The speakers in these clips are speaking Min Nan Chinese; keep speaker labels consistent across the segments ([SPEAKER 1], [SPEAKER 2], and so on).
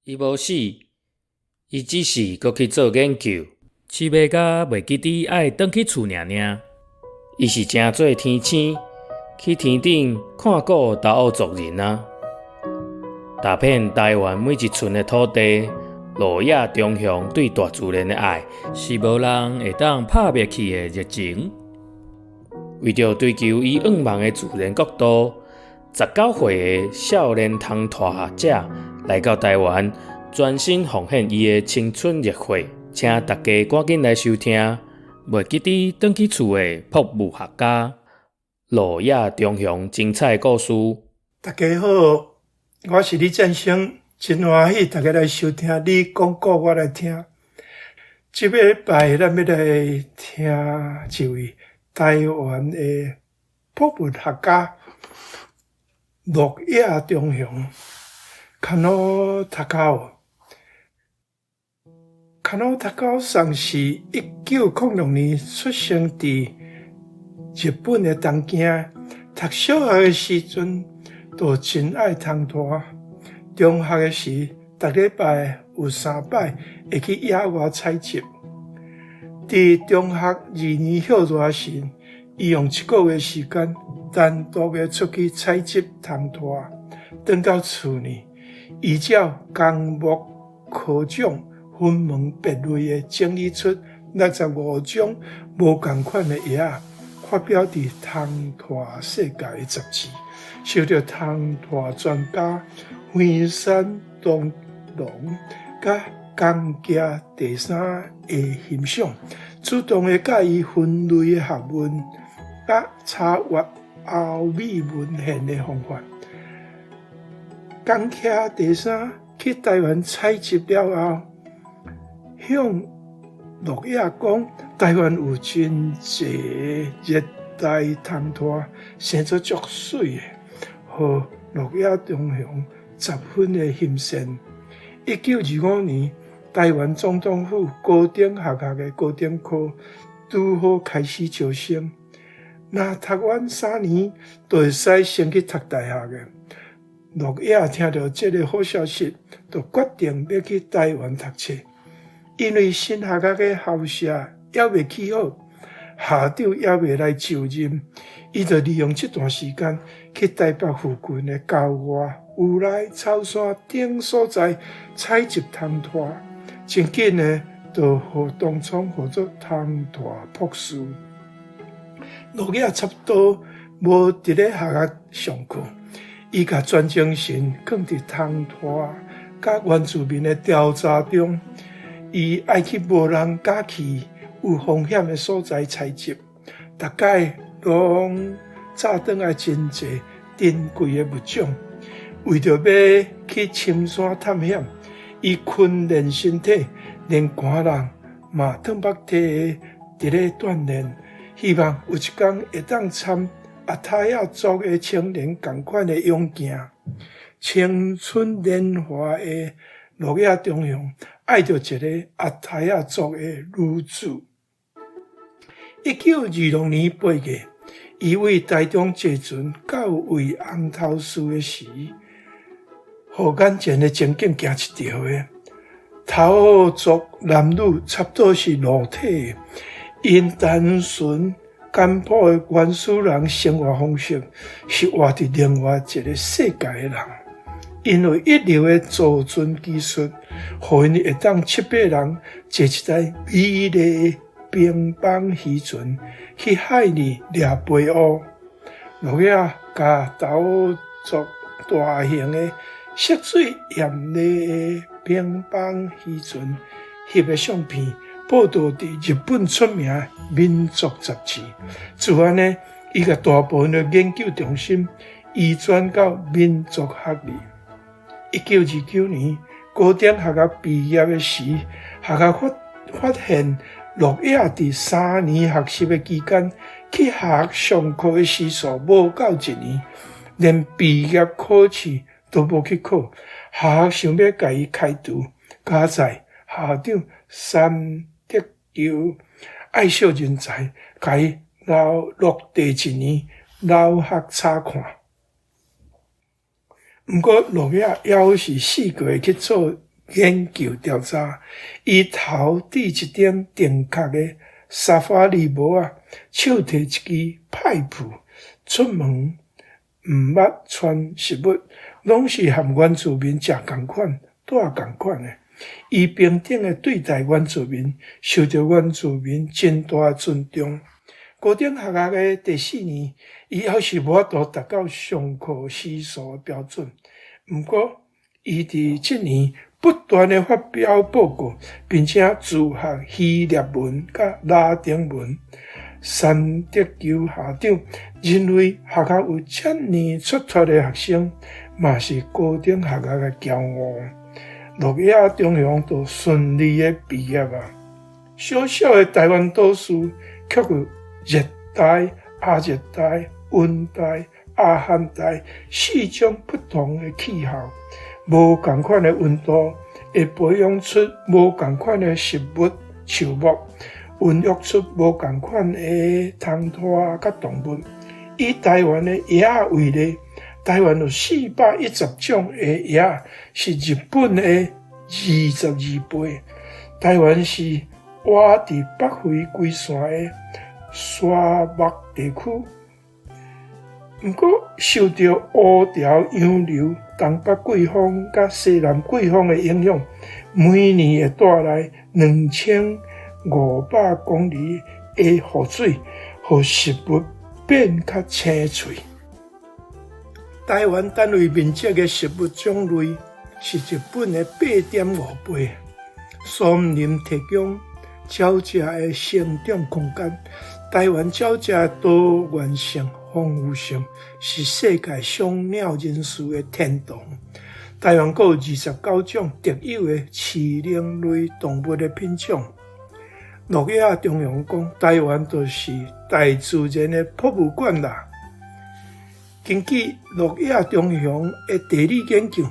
[SPEAKER 1] 伊無死，伊只是閣去做研究，試欲甲袂記得愛轉去厝爾爾。伊是成做天星，去天頂看顧達悟族人啊！踏遍台灣每一寸的土地，鹿野忠雄對大自然的愛是無人會當拍滅去的熱情。為著追求伊向望的自然國度，19歲的少年蟲豸學者來到台灣，全身奉獻伊的青春熱血，請大家趕緊來收聽。袂記得轉去厝的博物學家鹿野忠雄精彩故事。
[SPEAKER 2] 大家好，我是李振聲，真歡喜大家來收聽你講古，我來聽。這禮拜咱欲來聽一位台灣的博物學家鹿野忠雄，狩野孝雄。狩野孝雄桑是1906年出生佇日本的東京，讀小學的時陣就真愛蟲豸。中學的時，逐禮拜有三擺會去野外採集。佇中學二年歇熱時，伊用一個月時間單獨的出去採集蟲豸，轉到厝呢，依照綱目科種分門別類的整理出65種無仝款的葉仔，發表佇《蟲豸世界》的雜誌，受著蟲豸專家橫山東隆佮岡崎第三的欣賞，主動的佮伊分類的學問，佮查閱歐美文獻的方法。岡崎第三去台灣採集了後，向鹿野講，台灣有真濟熱帶蟲豸，生做足媠的，予鹿野忠雄十分的欣羨。1925年，台灣總統府高等學校的高等科拄好開始招生，若讀完3年，就會使先去讀大學的。鹿野聽著這个好消息，就決定欲去台灣讀冊。因為新學校的校舍猶未起好，校長猶未來就任，伊就利用這段時間去台北附近的郊外、烏來、草山等所在採集蟲豸，真緊呢，就予同窗號做蟲豸博士。鹿野差不多無佇咧學校上課，伊共全精神囥佇蟲豸佮原住民的調查中。伊愛去無人敢去、有風險的所在採集，逐擺攏紮轉來真濟珍貴的物種。為著欲去深山探險，伊訓練身體，連寒人嘛褪腹體佇咧鍛鍊，希望有一工會當參阿泰雅族的青年仝款的勇健。青春年華的鹿野忠雄愛著一个阿泰雅族的女子。1926年8月，伊為台中坐船到位紅頭寺的時，予眼前的情景驚一跳的。達悟族男女差不多是露體的，𪜶單純簡樸的原始人生活方式，是活佇另外一个世界的人。因為一流的造船技術，予𪜶會當七八人坐一台美麗的平板漁船去海裡掠飛烏。鹿野共達悟族大型的色水豔麗的平板漁船翕的相片，報導佇日本出名的民族雜誌。自按呢，伊共大部分的研究重心移轉到民族學裡。1929年，高等學校畢業的時，學校發發現鹿野佇3年學習的期間，去學校上課的時數無夠一年，連畢業考試都無去考。學校想欲共伊開除，佳哉校長三德球愛惜人才，共伊留落地一年，留學查看。毋過，鹿野猶是四界去做研究調查，伊頭戴一頂定確的沙發里帽仔，手提一支派普，出門毋捌穿食物，攏是和原住民食仝款、帶仝款的。伊平等的對待原住民，受著原住民真大尊重。高等學校的第四年，伊猶是無法度達到上課時數的標準。毋過，伊佇這年不斷的發表報告，並且自學希臘文佮拉丁文。山德球校長認為學校有遮爾出脫的學生，嘛是高等學校的驕傲。鹿野忠雄就順利的畢業啊！小小的台灣島嶼，卻有熱帶、亞熱帶、溫帶、亞寒帶四種不同的氣候，無仝款的溫度會培養出無仝款的食物、樹木，孕育出無仝款的蟲豸佮動物。以台灣的葉仔為例，台灣有410種的葉仔，是日本的22倍。台灣是倚佇北迴歸線的沙漠地區，毋過受著烏潮洋流、東北季風佮西南季風的影響，每年會帶來2500公里的雨水，予食物變較青脆。台灣單位面積的食物種類是日本的8.5倍。松林提供鳥隻的生長空間，台灣鳥隻的多元性、豐富性是世界賞鳥人士的天堂。台灣閣有29種特有的飼靈類動物的品種。鹿野忠雄講，台灣就是大自然的博物館啦。根據鹿野忠雄的地理研究，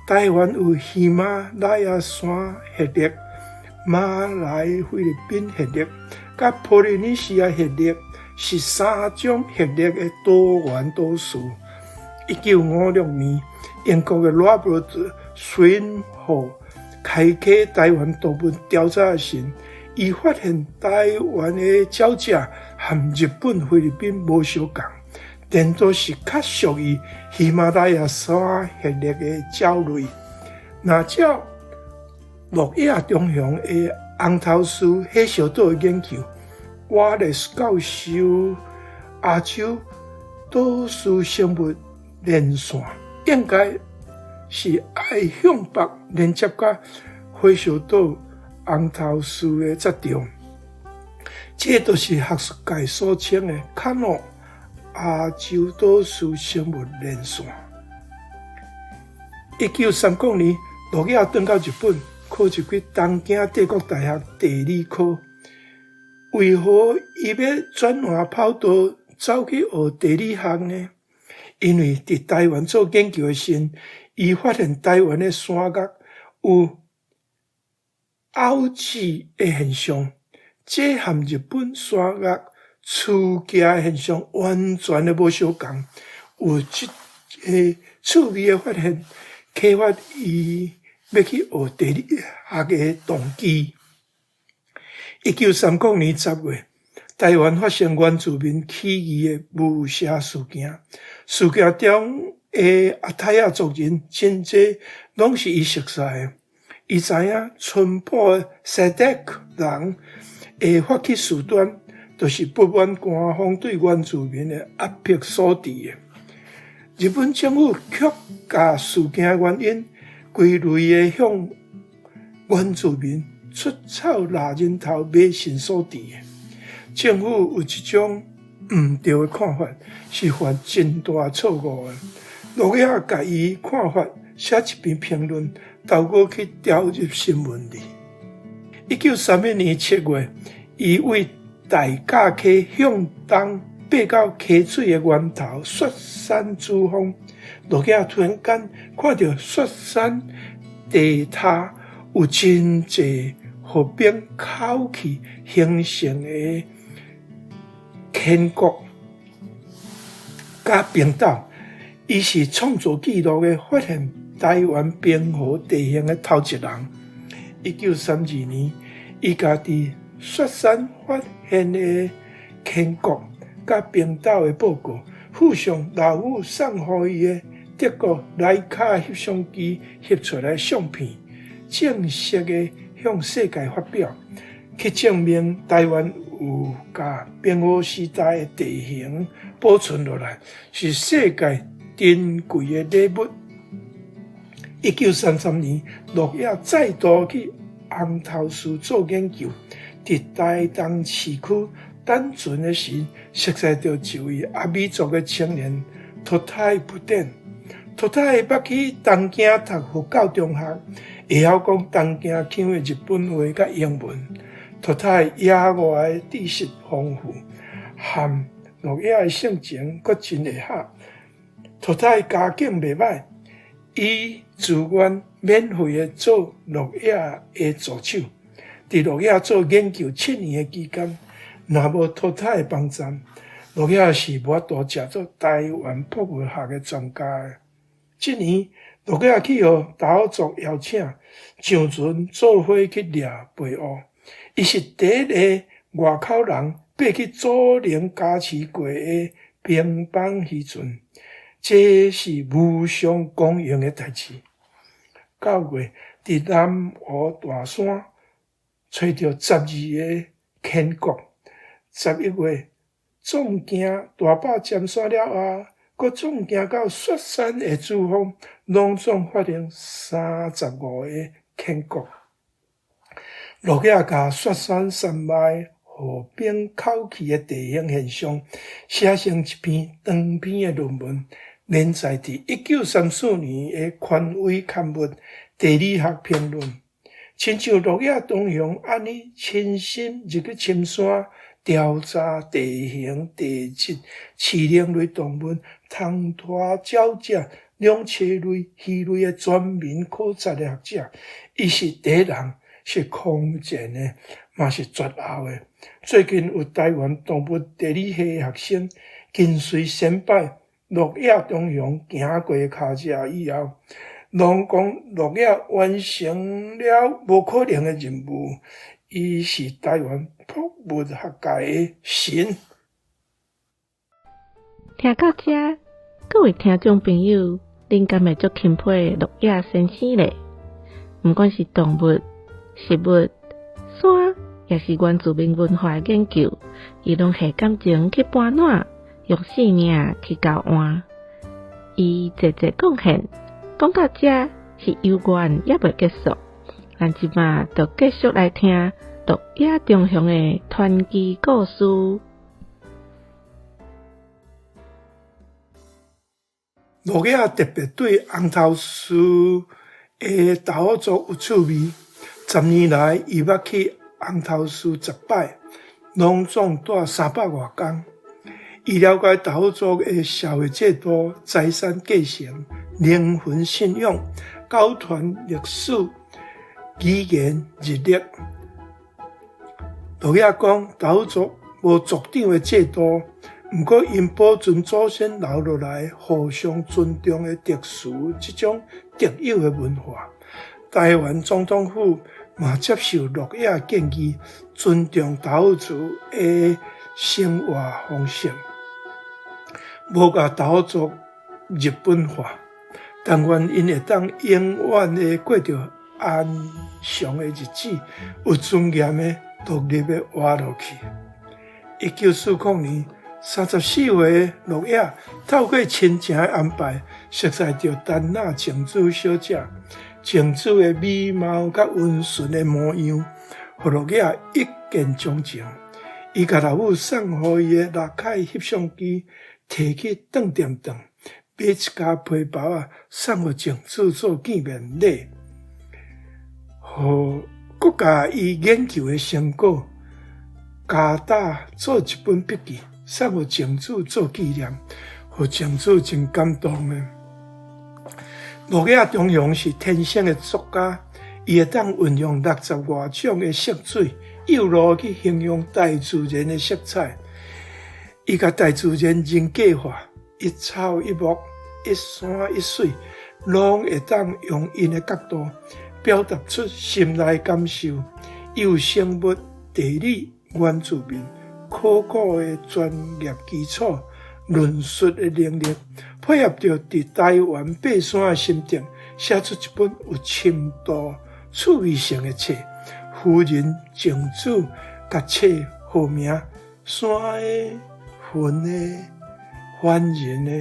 [SPEAKER 2] 台灣有喜馬拉雅山系列、馬來菲律賓系列、佮波利尼西亞系列，是三種系列的多元島嶼。1956年，英國的羅伯特·孫浩開啟台灣動物調查時，伊發現台灣的鳥隻和日本、菲律賓無相仝。顛倒是較屬於喜馬拉雅山系列的鳥類。若照鹿野忠雄的紅頭獅火燒島的研究，瓦勒斯教授亞洲島嶼生物連線應該是愛向北連接到火燒島紅頭獅的才對。這就是學術界所稱的卡諾亞洲島嶼生物連線。1930年，鹿野轉到日本，考入去東京帝國大學地理科。為何伊欲轉換跑道，走去學地理學呢？因為佇台灣做研究的時，伊發現台灣的山岳有凹舌的現象，這和日本山岳趨崎的現象完全的無相仝。有這个趣味的發現，啟發伊欲去學地理學的動機。1930年10月，台灣發生原住民起義的霧社事件。事件中的阿泰仔族人真濟攏是伊熟似的。伊知影村部西德克人會發起事端，就是不滿官方對原住民的壓迫所致的。日本政府卻共事件的原因歸類的向原住民出草獵人頭迷信所致的。政府有這種毋對的看法，是犯真大錯誤的。鹿野共伊看法寫一篇評論，投稿去朝日新聞裡。1931年7月，伊為大甲溪向東爬到溪水的源頭雪山主峰，鹿野突然間看著雪山地跤有真濟雨冰口氣形成的峽谷佮冰斗，伊是創造紀錄的發現。台灣冰河地形的頭一人。1932年，伊共佇雪山發現的渓谷佮冰島的報告，附上老母送予伊的德國徠卡翕相機翕出來的相片，正式的向世界發表，去證明台灣有共冰河時代的地形保存落來，是世界珍貴的禮物。1933年，諾亞再度去紅頭嶼做研究，佇台東市區等船的時，熟似著一位阿美族的青年托泰不典。托泰捌去東京讀佛教中學，會曉講東京腔的日本話佮英文。托泰野外的知識豐富，和諾亞的性情閣真會合。托泰家境袂䆀，伊自願免費的做諾亞的助手，佇諾亞做研究7年的期間，若無托泰的幫贊，諾亞是無法度成做台灣博物學的專家的。這年，諾亞去予達悟族邀請，上船做伙去掠白鷗。伊是第一个外口人爬去祖靈加持過的平板漁船，這是無上光榮的代誌。9月，佇南湖大山揣著12个坑谷。11月，縱行大霸尖山了後，閣縱行到雪山的主峰，攏總發現35個坑谷。諾亞共雪山山脈雨冰口氣的地形現象，寫成一篇長篇的論文，連載佇1934年的權威刊物《地理學評論》。親像諾亞東雄按呢親身入去深山調查地形、地質、刺龍類動物、蟲豸、鳥隻、兩棲類、魚類的全面考察的學者，伊是第一人，是空前的，嘛是絕後的。最近有台灣動物地理系的學生跟隨先輩諾亞東雄行過跤跡以後，攏講諾亞完成了無可能的任務，伊是台灣博物學界的神。
[SPEAKER 3] 聽到這，各位聽眾朋友，恁敢會足欽佩諾亞先生咧？毋管是動物、植物、山，抑是原住民文化的研究，伊攏下感情去搬湳，用性命去交換。伊濟濟貢獻，講到這是猶原猶未結束。咱這馬就繼續來聽諾亞忠雄的傳奇故事。
[SPEAKER 2] 諾亞特別對紅頭嶼的達悟族有趣味。10年來，伊捌去紅頭嶼10擺，攏總蹛300外工。伊了解達悟族的社會制度、財產繼承、靈魂信仰、教團歷史、語言、日曆。諾亞講，達悟族無族長的制度，毋過𪜶保存祖先留落來互相尊重的特殊這種特有的文化。台灣總統府嘛接受諾亞建議，尊重達悟族的生活方式，無共達悟族日本化，但願𪜶會當永遠的過著安詳的日子，有尊嚴的獨立的活落去。1940年，34歲的諾亞透過親情的安排，熟似著丹娜靜子小姐。靜子的美貌佮溫順的模樣，予諾亞一見鍾情。伊共老母送予伊的徠卡翕相機提去當店當，買一跤皮包仔送予靜子做見面禮，予閣共伊研究的成果加打做一本筆記，送予靜子做紀念，予靜子真感動的。諾亞忠雄是天生的作家，伊會當運用60外種的色水、釉露去形容大自然的色彩。伊共大自然人格化，一草一木、一山一水，攏會當用𪜶的角度表達出心內感受。伊有生物、地理、原住民、考古的專業基礎、論述的能力，配合著佇台灣爬山的心得，寫出一本有深度、趣味性的冊。夫人靜子共冊號名《山的、雲的、凡人的》。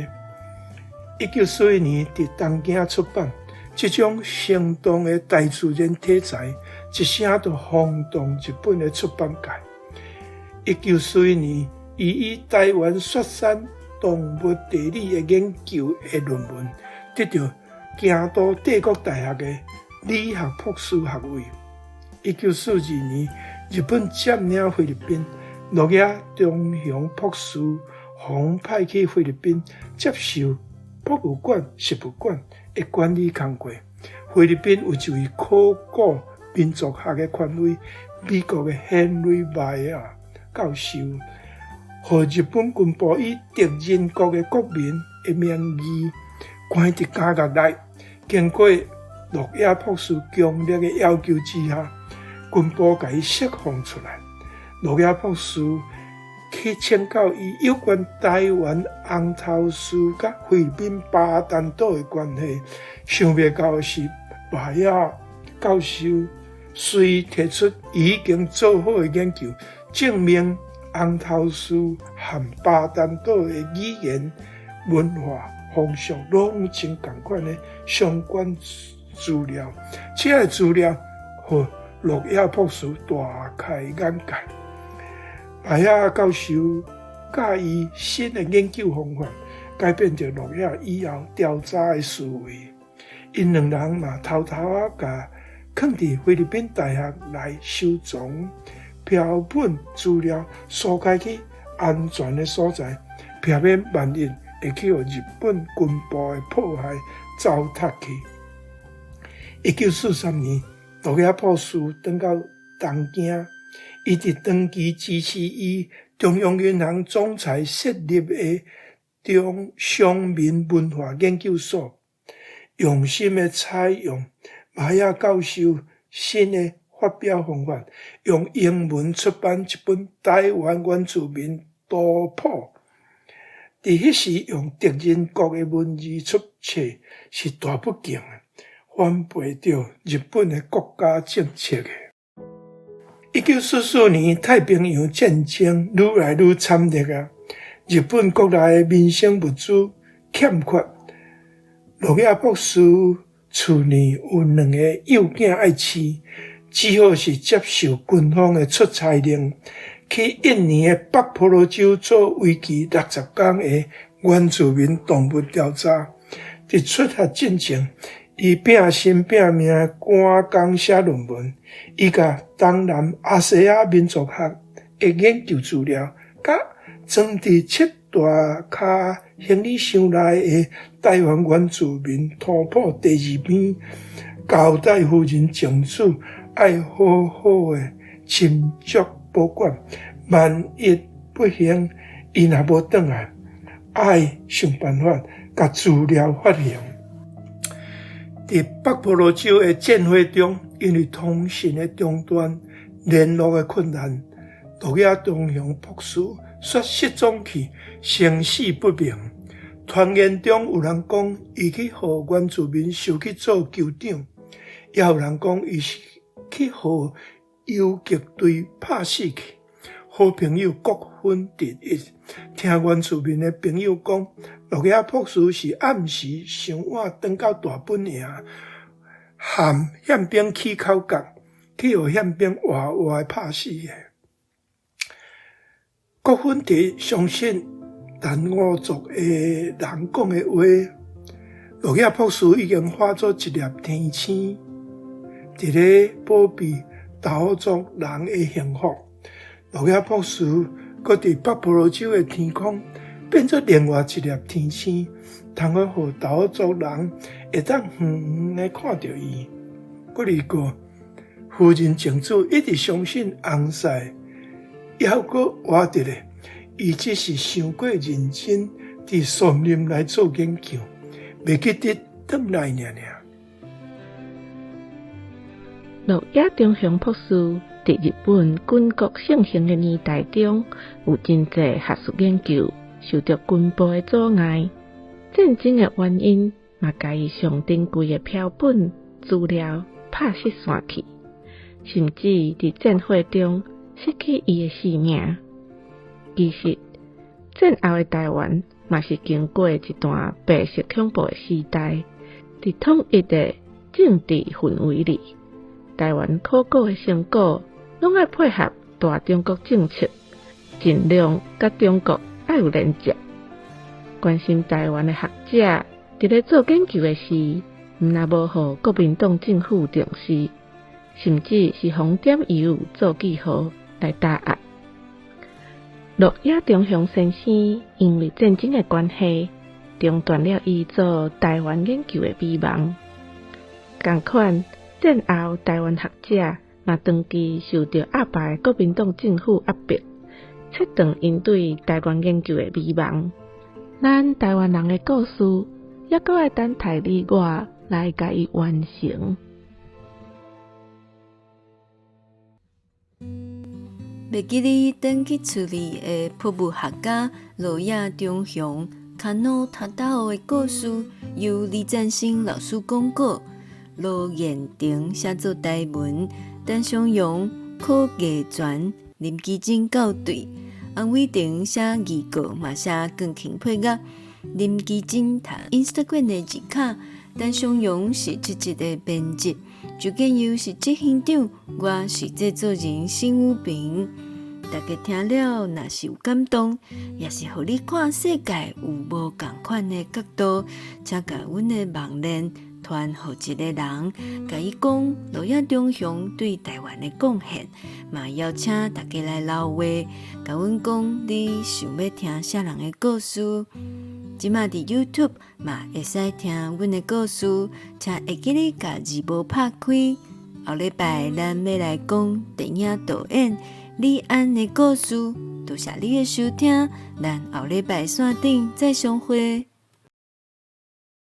[SPEAKER 2] 1941年佇東京出版，這種生動的大自然題材，一聲就轟動日本的出版界。1941年，伊以台灣雪山動物地理的研究的論文，得著京都帝國大學的理學博士學位。1942年，日本佔領菲律賓，鹿野忠雄博士予派去菲律賓接受博物館、植物館的管理工課。菲律賓有一位考古民族學的權威，美國的 Henry 麥亞教授，予日本軍部以敵人國的國民的名義關佇監獄內。經過鹿野博士強烈的要求之下，軍部共伊釋放出來。鹿野博士去請教伊有關台灣紅頭獅佮菲律賓巴丹島的關係，想袂到的是，麥亞教授隨提出已經做好的研究，證明紅頭獅和巴丹島的語言、文化、風俗攏有真仝款的相關資料。這個資料予鹿野博士大開眼界。麥亞教授教伊新的研究方法，改變著鹿野以後調查的思維。𪜶兩人嘛偷偷仔共囥佇菲律賓大學內收藏標本資料，疏開去安全的所在，避免萬一會去予日本軍部的破壞糟蹋去。1943年，鹿野博士轉到東京，伊佇長期支持伊中央銀行總裁設立的中商民文化研究所，用心的採用麥亞教授新的發表方法，用英文出版一本《台灣原住民圖譜》。佇彼時用敵人國的文字出冊是大不敬的，反背著日本的國家政策的。1944年，太平洋戰爭愈來愈慘烈啊！日本國內的民生物資欠缺，鹿野博士厝內有兩個幼囝愛飼，只好是接受軍方的出差令，去印尼的北婆羅洲做為期60工的原住民動物調查。佇出發進前，伊拼心拼命趕工寫論文，伊共東南亞細亞民族學的研究資料，佮裝佇七大跤行李箱內的台灣原住民圖譜第二篇，交代夫人靜子愛好好的斟酌保管，萬一不幸伊若無轉來，愛想辦法共資料發行。佇北婆羅洲的戰火中，因為通訊的中斷、聯絡的困難，鹿野忠雄博士煞失蹤去，生死不明。傳言中有人講，伊去予原住民收去做酋長，也有人講伊是去予游擊隊拍死去。好朋友各分第一，聽原住民的朋友講，鹿野博士是暗時傷晚轉到大本營，和憲兵起口角，去予憲兵活活拍死的。郭芬迪相信達悟族的人講的話，鹿野博士已經化做一粒天星，佇咧保庇達悟族人的幸福。鹿野博士閣佇北婆羅洲的天空變做另外一粒天星，通好予達悟族人會當遠遠的看著伊。閣二個，夫人靜子一直相信翁婿猶閣活著咧，伊只是傷過認真佇樹林內做研究，袂記得轉來爾爾。
[SPEAKER 3] 鹿野忠雄博士佇日本軍國盛行的年代中，有真濟學術研究受著軍部的阻礙。戰爭的原因嘛，共伊上珍貴的標本資料拍失散去，甚至佇戰火中失去伊的性命。其實，戰後的台灣嘛是經過一段白色恐怖的時代，佇統一的政治氛圍裡，台灣考古的成果攏愛配合大中國政策，盡量佮中國愛有連結。關心台灣的學者，佇咧做研究的時，毋但無予國民黨政府重視，甚至是予點油做記號來打壓。鹿野忠雄先生因為戰爭的關係，中斷了伊做台灣研究的美夢。仝款，戰後台灣學者嘛長期受著鴨霸的國民黨政府壓迫，切斷𪜶對台灣研究的美夢。咱台灣人的故事，猶閣愛等待你我來共伊完成。
[SPEAKER 4] 袂記得轉去厝裡的博物學家鹿野忠雄卡諾塔達奧的故事，由李贊新老師講過。羅彥婷寫作台文，陳松勇考藝全，林綺貞校對，洪偉霆寫預告，嘛寫鋼琴配樂。林綺貞讀 Instagram 的字卡，陳松勇是這集的編輯。周建佑是執行長，我是製作人辛武平。大家聽了，若是有感動，也是予你看世界有無仝款的角度，請共阮的網鏈傳予一个人，共伊講鹿野忠雄對台灣的貢獻，嘛邀請大家來留話，共阮講你想欲聽啥人的故事。這馬佇 YouTube 嘛會使聽阮的故事，請會記得共字幕拍開。後禮拜咱欲來講電影導演李安的故事。多謝你的收聽，咱後禮拜線頂再相會。